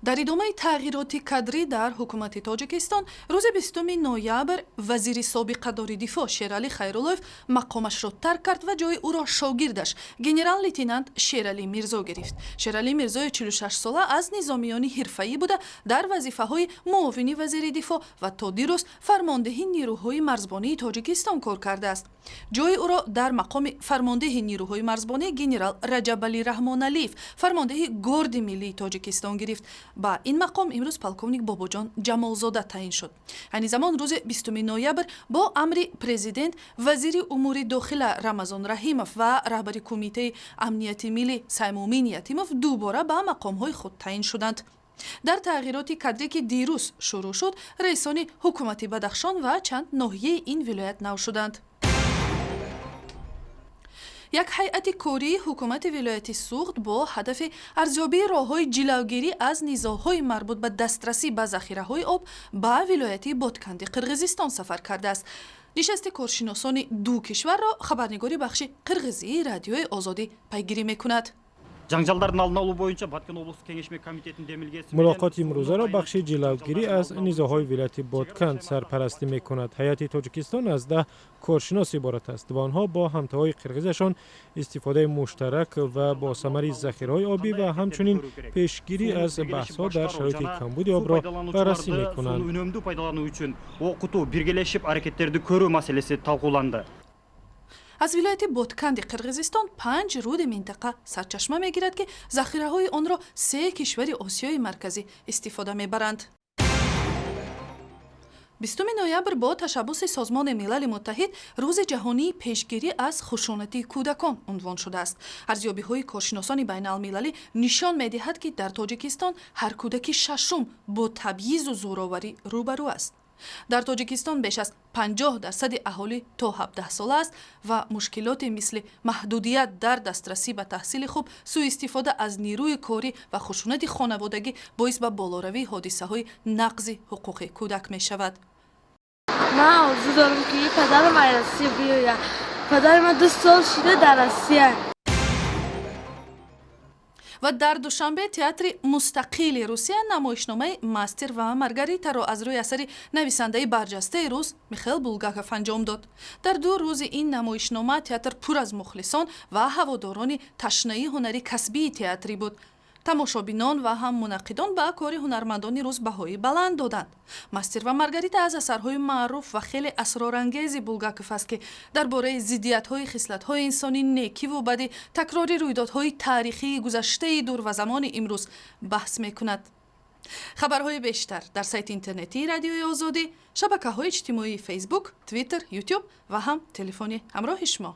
Дар идомаи тағйироти кадрӣ дар ҳукумати Тоҷикистон рӯзи 20 ноябр вазири собиқадори дифоъ Шералӣ Хайруллоев мақомашро тарк кард ва ҷои ӯро шогирдаш генерал-лейтенант Шералӣ Мирзо гирифт. Шералӣ Мирзои 46сола аз низомиёни ҳирфаӣ буда, дар вазифаҳои муовини вазири дифоъ ва то дирӯз фармондеҳи нирӯҳои марзбонии Тоҷикистон кор кардааст. Ҷои ӯро дар мақоми фармондеҳи нирӯҳои марзбонӣ генерал Раҷабалӣ Раҳмоналиев, фармондеҳи Горди миллии Тоҷикистон, гирифт. Ба ин мақом имрӯз полковник Бобоҷон Ҷамолзода таъин шуд. Айни замон рӯзи 20 ноябр бо амри президент вазири умури дохила Рамазон Раҳимов ва раҳбари Кумитаи амнияти миллӣ Саймумин Ятимов дубора ба мақомҳои худ таъин шуданд. Дар тағйироти кадрӣ, ки дирӯз шурӯъ шуд, раисони ҳукумати Бадахшон ва чанд ноҳияи ин вилоят нав шуданд. Як ҳайати кории ҳукумати вилояти Суғд бо ҳадафи арзёбии роҳҳои ҷилавгирӣ аз низоъҳои марбут ба дастрасӣ ба захираҳои об ба вилояти Ботканди Қирғизистон сафар кардааст. Нишасти коршиносони ду кишварро хабарнигори бахши қирғизии Радиои Озодӣ пайгирӣ мекунад. Жаңжалдардын алдын алуу боюнча Баткен облустук кеңешме комитетинин демилгеси. Мулоқоти имрӯзаро бахши ҷилавгирӣ аз низоъҳои вилояти Ботканд сарпарастӣ мекунад. Ҳайати Тоҷикистон аз 10 коршинос иборат аст ва онҳо бо ҳамтоҳои қирғизашон истифодаи муштарак ва босамари захираҳои обӣ ва ҳамчунин пешгирӣ аз баҳсҳо дар шароити камбуди обро баррасӣ мекунанд. Сууну үнөмдүү пайдалануу үчүн окутуу, биргелешип аракеттерди көрүү маселеси талкууланды. Аз вилояти Ботканди Қирғизистон панҷ руди минтақа сарчашма мегирад, ки захираҳои онро се кишвари Осиёи Марказӣ истифода мебаранд. 20 ноябр бо ташаббуси Созмони Милали Муттаҳид Рӯзи ҷаҳонии пешгирӣ аз хушунати кӯдакон унвон шудааст. Арзёбиҳои коршиносони байналмилалӣ нишон медиҳад, ки дар Тоҷикистон ҳар кӯдаки шашум бо табъизу зӯроварӣ рӯбарӯ аст. Дар Тоҷикистон беш аз 50 дарсади аҳолӣ то 17 сола аст ва мушкилоте мисли маҳдудият дар дастрасӣ ба таҳсили хуб, сӯистифода аз нирӯи корӣ ва хушунати хонаводагӣ боис ба болоравии ҳодисаҳои нақзи ҳуқуқи кӯдак мешавад. Ман орзу дорам, ки падарам аз Россия биёяд. Падари ман 2 сол шуда дар Россия. Ва дар Душанбе Театри мустақили Русия намоишномаи «Мастер ва Маргаритаро» аз рӯи асари нависандаи барҷастаи рус Михаил Булгаков анҷом дод. Дар 2 рӯзи ин намоишнома театр пур аз мухлисон ва ҳаводорони ташнаи ҳунари касбии театрӣ буд. Тамошобинон ва ҳам мунаққидон ба кори ҳунармандони рус баҳои баланд доданд. «Мастер ва Маргарита» аз асарҳои маъруф ва хеле асрорангези Булгаков аст, ки дар бораи зиддиятҳои хислатҳои инсонӣ, некиву бадӣ, такрори рӯйдодҳои таърихии гузаштаи дур ва замони имрӯз баҳс мекунад. Хабарҳои бештар дар сайти интернетии Радиои Озодӣ, шабакаҳои иҷтимоии Фейсбук, Твиттер, Ютуб ва ҳам телефони ҳамроҳи шумо.